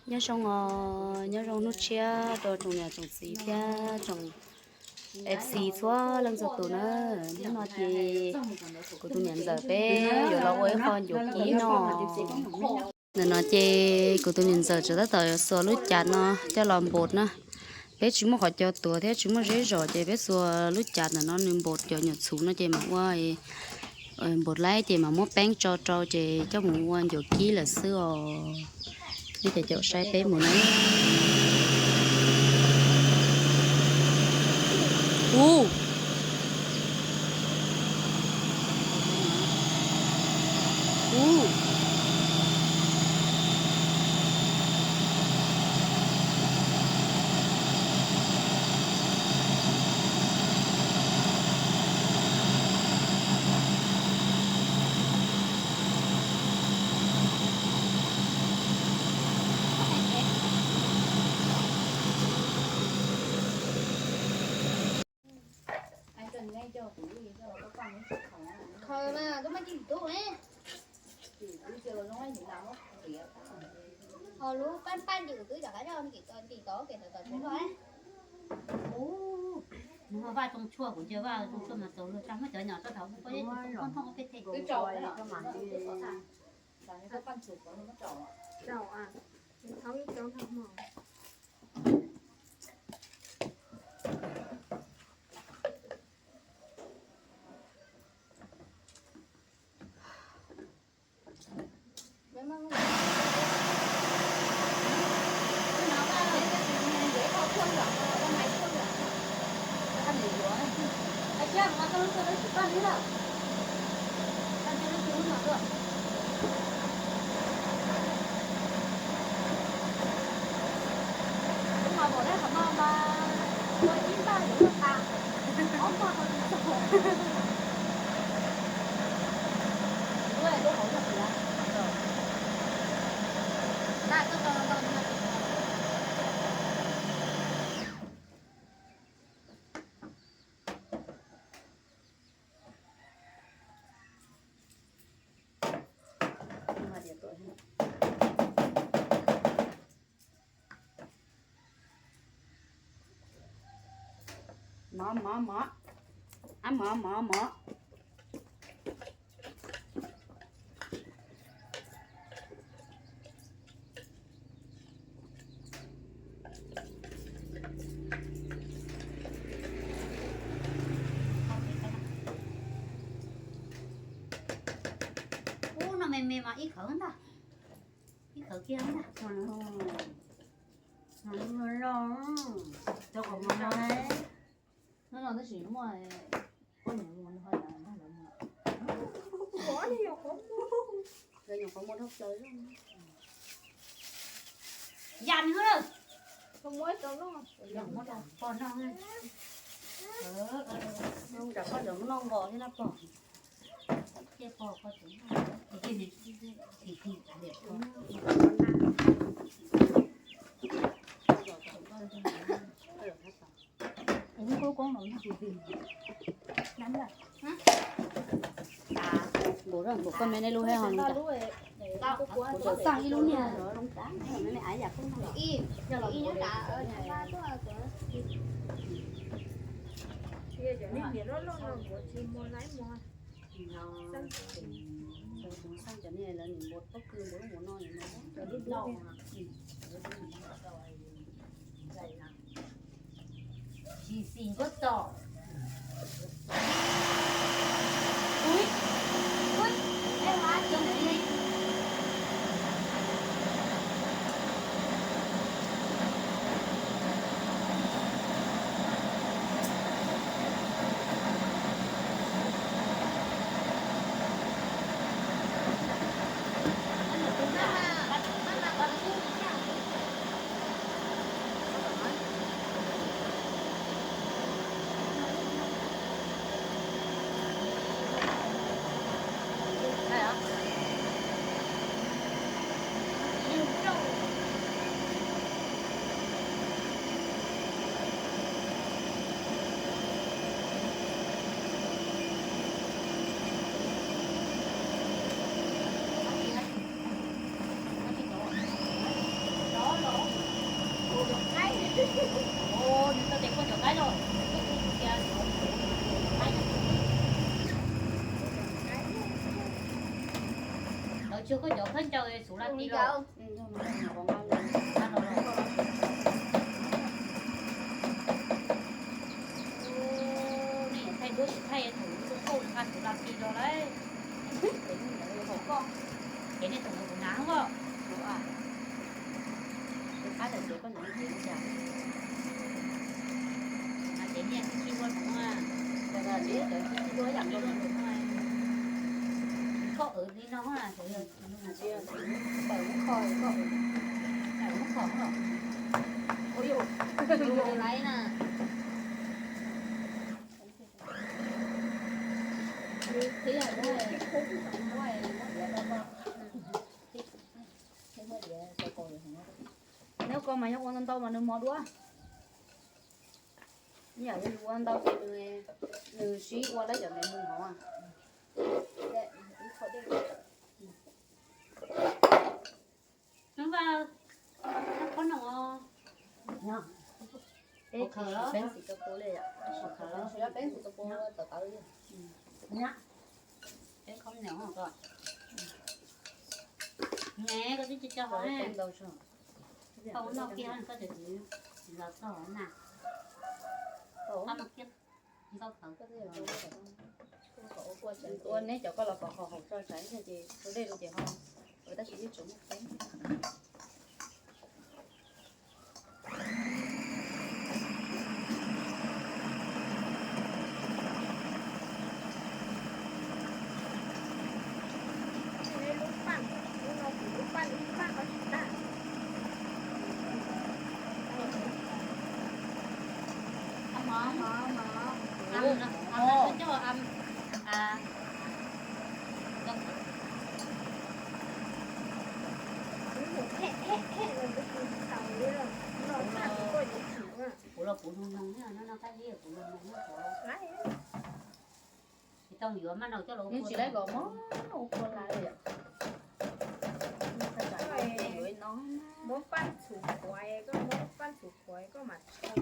Nyob zoo os, nyob zoo hnub tshiab rau tsoom niam tsoom txiv thiab tsoom F C txhua leej txhua tus na. Hnub no ces kuv tus niam ntxawm peb yuav los ua ib qho ncuav kib no. Ntawm no ces kuv tus niam ntxawm tseem tab tom yuav xuas lub cav no coj los npos na. Peb tsis muaj qhov cos tuav thiab tsis muaj zeb zos ces peb xuas lub cav ntawm no nws npos cov nyuam txhuv no ces mam ua npos laib ces mam muab peeb tso rau ces coj mus ua ncuav kib lawm xwb os. Nej caum caum saib peb mus na. Ub. Ub. Khaws mas koj muab cim tub ne. Ho lub paj paj ywm twb rov qab ntim tod kev ntawd tod tsis loj. Nws ho vaj tsoo tshuaj, kuv ntsia vaj tsoo tshuaj mas txaus luag tag, muab cov nyom tso thaum ub peb yeej tsis tau thooj ua peb teg. Mov, mov, mov. Ab, mov, mov, mov. Ub, no me me mas ib khawv ntag. Ib khawv kiag ntag. Loj, loj, tab sis muaj poj niam mus ho yog ntag lawv mus. Lawv nyuam qhuav muaj dhau plaws zog. Yam nws lawm. Muab rau pog noj. Nram pog ntawd muab noj nqos thiab na pog. Npaum, npaum koj me nej lub heb ho no cas? Kuv tseem xaj ib lub niag. Xaj cov niag lawv nim npua pob kws npua lub hauv no. Tsis xis nkuab txos. Tsuag koj cov khaub ncaws xuv la ti los. Nej thaij duab tsis thaij thaum koj nqa xuv la ti los lawm. Ces nej thaum kuv hnav os. Ces niaj tib tib duab no, koj wb li no. Laiv na. Neb ko mas yog ua ntau ntau mas nws mos dua. Yam yus ua ntau ces nws sib ua lawm cov me mus hov. Nov, peb xim rau pua li, peb xim rau pua tawv tawv li. Peb khob nyob ko. Neb koj twb tsis coj hov ne. Koj ua noj kiag koj tseem los txog na. Koj no kiag. Ua neb cov koj los kom haus haus tso tsam ib pliag ces ua dej rau ces ho, tab sis yeej tseem muaj peeb. Lub paj, lub no kuv lub paj, lub paj qhov tsis tag. Kuv los kuv nug nug, no no qab zib kuv nug nug. Tsis tau yuav maj no coj los ua tsis laib los mog, ua kua lawm. Muab paj txhuv qhuav, koj muab paj txhuv qhuav koj mam tshau.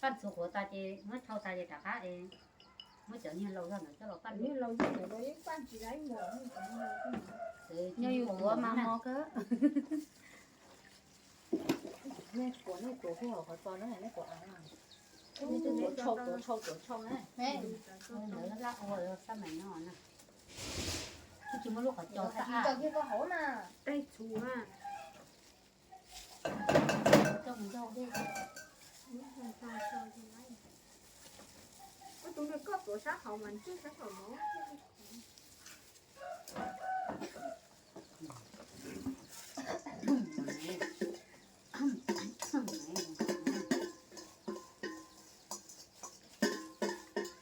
Paj txhuv qhuav tas ces muab tshau tas ces rov qab es muab cov niag laus zog ntawd coj los paj. Niag laus zog ntawd los yeej paj tsis laib mos. Nyob yus ua mas mos kawg. Nej kuam nej tuav kiag hauv qhov txos na, nej kuam av na. Nej tuav tshau tuav tshau tuav tshau na. Ntawd laj ua sab maim no na. Twb tsis muaj lub qhov cos. Taig txhuv na. Tus niag koj tuav sab hauv mas ntswj sab hauv no.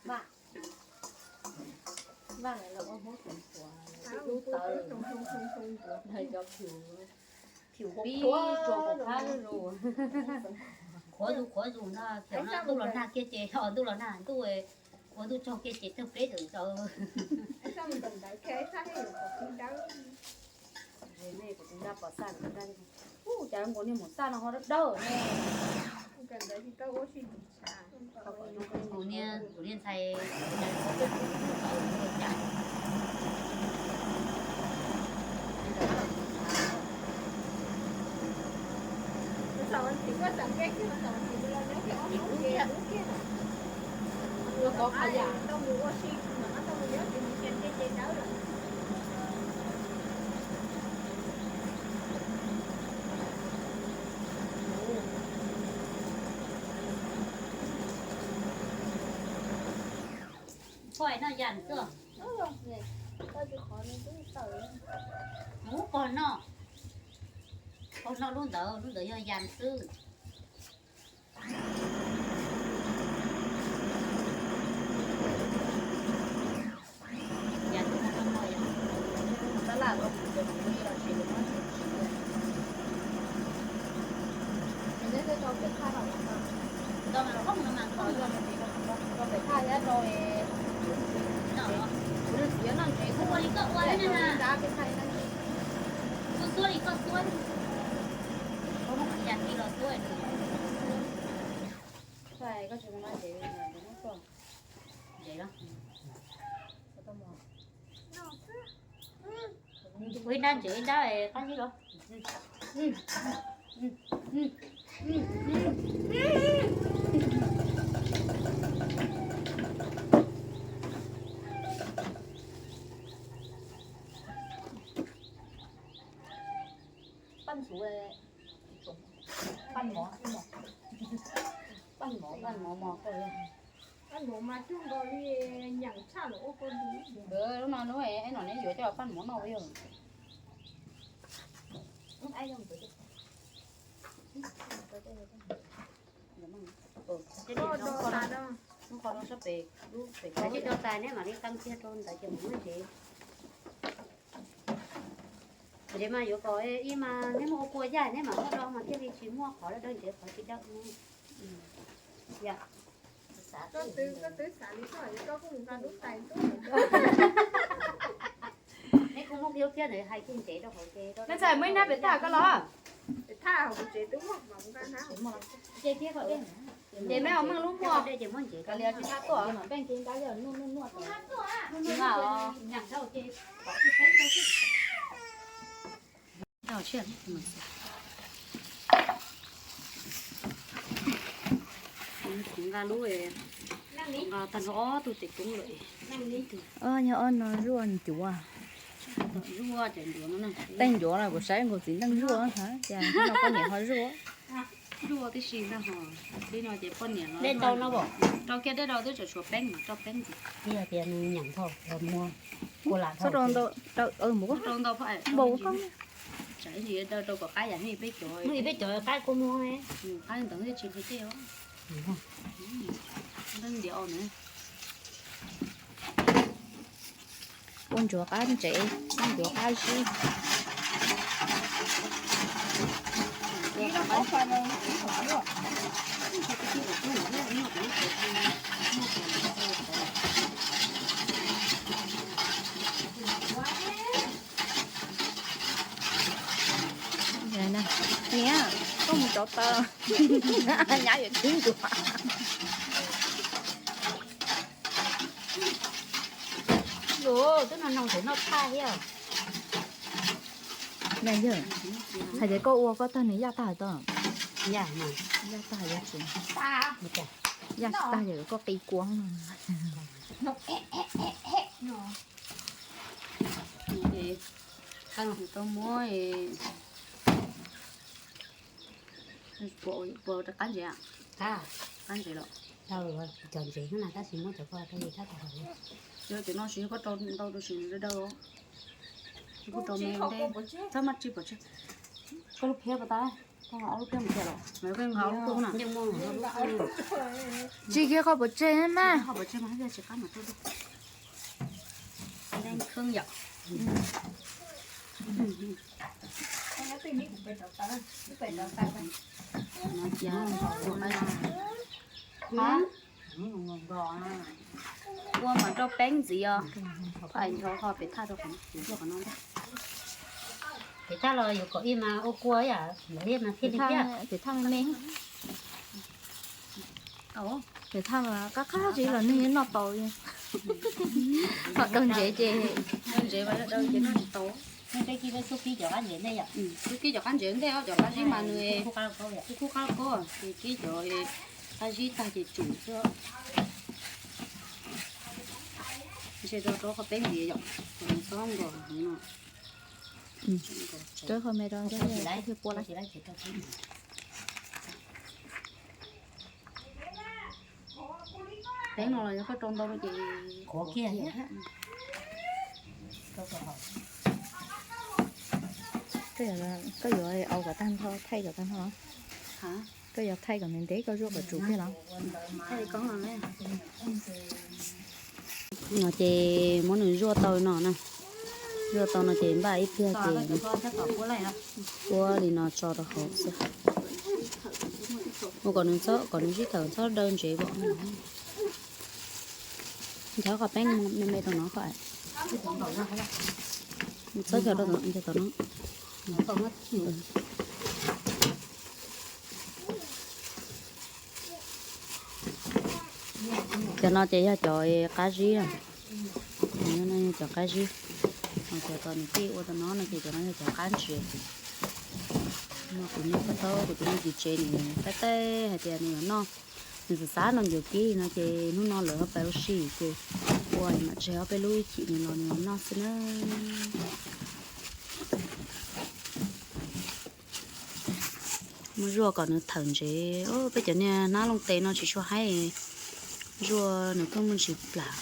Vaj, vaj lawv ua Hmoob Xeev Khuam lub tawv, cov phim pib tsuas pum qab zuj zus. Qhuav zus qhuav zus no, thaum no ntuj los nag kiag ces, ntuj los nag ntuj, ua ntuj tsaug kiag ces tawg pleb tawm ntawd. Kuv tus nra pom xaj, kuv tus nra, ub, cas nkaus niag maum xaj no ho dawb dawb ne. Kuv niag, kuv niag ntxhais, cas Pog noj yas xwb. Ub, pog noj, pog noj lub ntawd, lub ntawd yog yas xwb. Kuv nws txiv noj ntsev xwb, ua li koj ua na. Kuv xuab li koj xuab. Koj tsis mus nqa ntsev, ntsev los. Ib nrab ntsev ib nrab qab zib los. Paj ntxuv, paj mov, paj mov, paj mov mos kawg li. Paj mov mas cug nkaus li, nyeem tshaj lawm ua kua du. Lub no lub es nom neb yuav coj paj mov noj yog. Lub qhov no sab pem, lub pem, tab sis do tas neb mam li qee kiag rau ntawd ces mus muab ntsev. Ntsev mas yuav kom ib mas neb muaj ua kua yaj neb mam muab do mas thiaj li tsis muaj qhov dawb ntsev qhov tsis dawb. Yam, koj twb xav li koj, koj kuj mus nqa lub tais tuaj. Neb kuj muab kiag thiab ntawd hais kiag ntsev rau hauv ces. Neb txawm muaj ib nab pem thaj koj los? Pem thaj hauv kuv tsev twb muaj mas mus nqa na. Ces thiab koj dej, ces neb ho meej lub muag, ces muab ntsev kav lias tsis tau tuaj mas npeej kiag nqa yog nuj nuj nuaj. Kuv nqa lub, nqa tag nrho ob tug tes koob lawm. Yog ob no zuaj ncuav. Zuaj cov ncuav no na. Tej ncuav los kuv saib nkaus txiv neej zuaj, cas no poj niam ho zuaj. Zuaj tib si ntag ho. Tib no ces poj niam no. Dej rau no, rau kiag dej rau twb tseem tshuav peeb mas rau peeb ntxiv. Tias nws nyeem thaum muag, kua lam thaum rau ntau, rau ntau, npaum koj. Tsam ib ntsis rau kom qab yam peb cov, peb cov qab kua muag, qab ntawd thiaj tsis nqhis dej os. Ua ntsuav qab ntsev, ua ntsuav qab zib. Niam, koj mus rauv taws, nyab yuav tib ncuav. Twb no noo ntawm noj thaj thiab. Yog hais tias koj ua koj tag nws yaj tag tau. Yaj tag yog tsis, yaj tsis tag yog koj qi kua no. Tau muab, puas rau qab ntsev? Qab ntsev los? Cov ntsev na tab sis muab cov ko rau li thab tau. Yog cov no siv koj rau ntau rau siv nws daw daw. Koj rau me ntej, txhob maj tsij pov tseg. Koj lub phiab pas tas, koj nqa ob lub phiab mus kiag los mas koj nqa ob lub tuaj na. Tsij kiag qhov pov tseg mas. Qhov pov tseg mas tsis qab mas tuaj tuaj. Kheej yom. Ua mas rau peeb ntxiv os. Nrho ho pem thaj rau qhov no, qhov no. Pem thaj los yuav kom ib mas ua kua yam lawv thiaj mas thiaj li thiab. Pem thaj me me. Pem thaj mas qab qab tsis los nws noj tau li. Ho daug ntsev ces, daug ntsev mas daug ces noj tsis tau. Nej peb kib, peb xub kib cov qab ntsev ntej yom. Xub kib cov qab ntsev ntej, cov qab zib mas nws kuj qab kub, ces kib cov qab zib tag ces tsum xwb. Ntshe rau rau qhov peb ntxiv yom, txhob nkaus no. Rau qhov me rau thiaj pua lawm. Teeb no los yog koj rau ntau rau ces qhuav kiag. Koj yuav, koj yuav au kom tag nrho, thaij kom tag nrho. Koj yuav thaij kom ntev ntev koj zuaj kom tsum kiag los? No ces muab nws zuaj tau no na. Zuaj tau no ces npaj ib pliag ces puab li no tso rau hauv xwb. Ua kom nws txhob, kom nws sib tawm txhob daw ntsev kom. Nrhiav qhov peeb me me rau no qhov. Txhob nrhiav rau tom no, nrhiav tom no. Cov no ces yog cov qab zib, cov qab zib. Cov tom nws tej ua tau no no ces cov no yog cov qab ntses. No kuv nyob pem tau kuv tus me txiv tsev nws tab tab hais tias nws yuav noj, nws xav xav noj ncuav kib no ces hnub no lawv ho pais ua si ces ua mam tseg ob peb lub ib chim nws los nws noj xwb na. Muab zuaj kom nws thawm ntsev, peb cov niag hnab looj tes no tsis tshua haib, zuaj nws pheej muaj ntsis plam.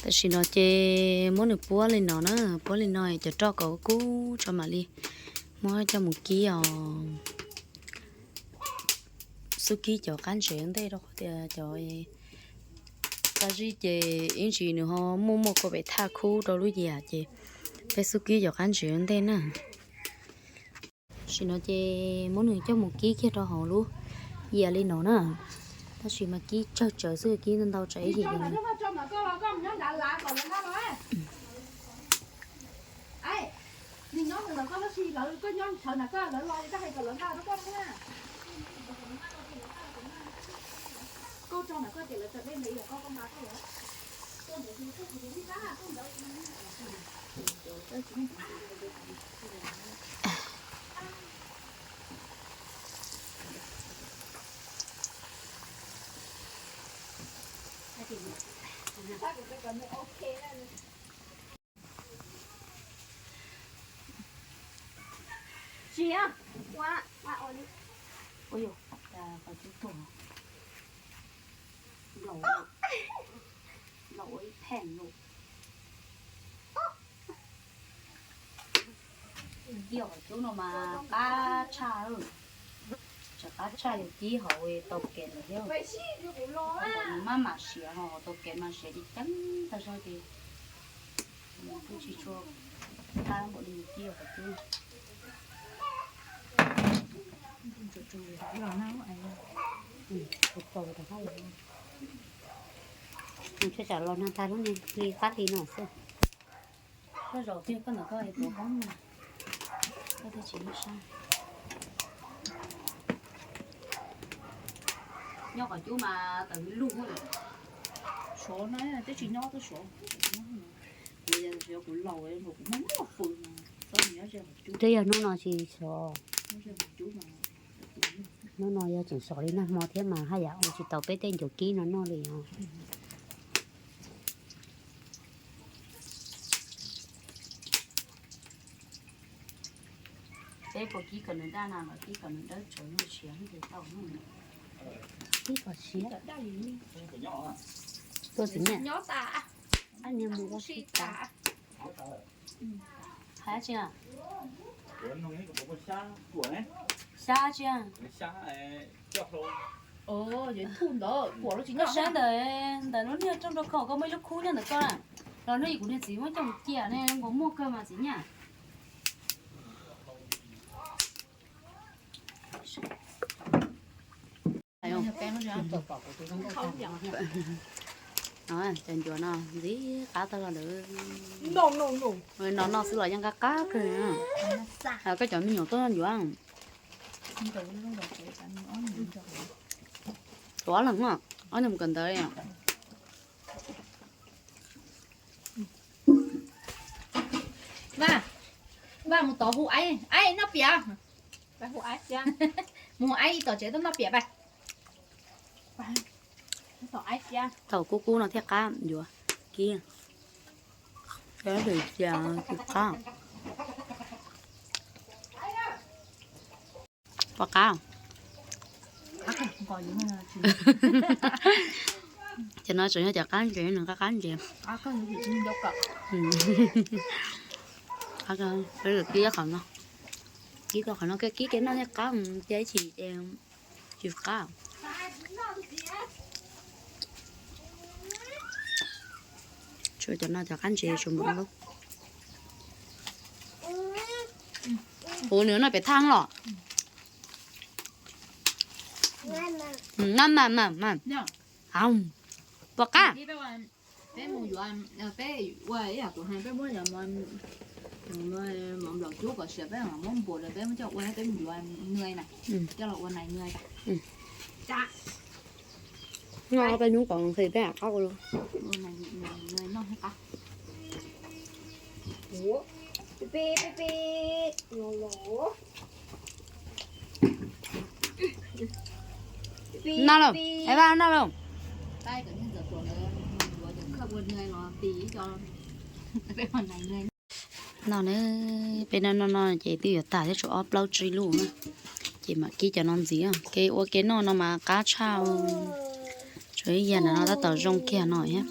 Tam sim no ces muab nws puab li no na, puab li no cov roj kom kub tso mam li muab coj mus kib os. Xub kib cov qab ntsev ua ntej rau qhov tias cov qab zib ces ib ntsis nws ho muaj muaj kua pem thaj khub rau lub yias ces peb xub kib cov qab ntsev ua ntej na. Tam sim no ces muab nws coj mus kib kiag rau hauv lub yias li no na. Tab sis mas kib tsawg tsawv xwb, kib ntau ntau tsam ib yim Tsis, ua, ua, ua li. Ua yog, qhov cub tuag. Nplaum, nplaum ua ib pheej lawm. Kib qhov cub no mas qab tshaj, tseem qab tshaj yus kib hauv tau kev lawm thiab. Nws maj mam siav ho tau kev mas siav ceev ceev tag zog ces kuj tsis tshua qab npaum li yus kib qhov cub. Nws tsam los nag tag lub niag li qab li no xwb. Koj zaum kiag koj ntawm koj tuav koob na, koj thiaj tsis muaj sab. Nyob qhov cub mas tawm lug lawm. Suav no twb tsis nyob, twb suav. Kuv yog kuv laus kuv muaj muaj fws, txhob nyob ze qhov cub. Twb yog hnub no tsis suav. Hnub no yog tseem sov li nag hmo thiab mas haj yam ua tsis tau peb tej ncuav kib no noj li os. Peb puas kib kom nws daj na los kib kom nws dawb tsawv no siav hlub tau. Kib kom siav. Tuaj txiv niam. Ab niag mus ua si tas. Hais tsi na? Xyab tsi? Koj saib ntawm, ntawm lub niag rooj rau khau koj muaj ib lub khub nyob ntawm koj na. Los hnub ib kuv niag txiv muab coj mus cia ne, nkaus muaj kawg mas txiv nyaj. Cov ncuav no ntxim qab tag los lawm. No no xwb los yeej qab qab kawg. Koj cov me nyuam tuaj ncuav. Tuav leej, ob leeg mus kawm ntawv. Vaj, Vaj mus tod hu aib, aib noj piam. Mus hu aib tom tsev tuaj noj piam pais. Thaum kub kub no thiaj qab ncuav kib. Cia tsis qab. Pom qab. Cov no tseem yog cov qab ntses, nws qab qab ntses. Peb kib qhov no, kib qhov no, kib kev noj thiaj qab, cia ib chim ces tsis qab. Tshuav cov no cov qab ntses tshuav mus ua lub. Ua nws noj pem thaj los. Pom qab. Peb mus yuav, peb ua ib yam kuv hais, peb muab mov nplaum cub kom siav, peb mam muab npuas rau, peb muab coj ua, peb mus yuav nai na, coj los ua nai nai. Noj peb hnub kom nqhis peb mam qab ua. Noj lauj, es vaj noj lauj. Noj na, peb noj noj noj ces twb yuav tag thiab, tshuav ob plaub tsib lub na. Ces mam kib cov no ntxiv, kev ua kev noj no mas qab tshaj. Tshuav ib yam no tab tom zoo kiag no thiab.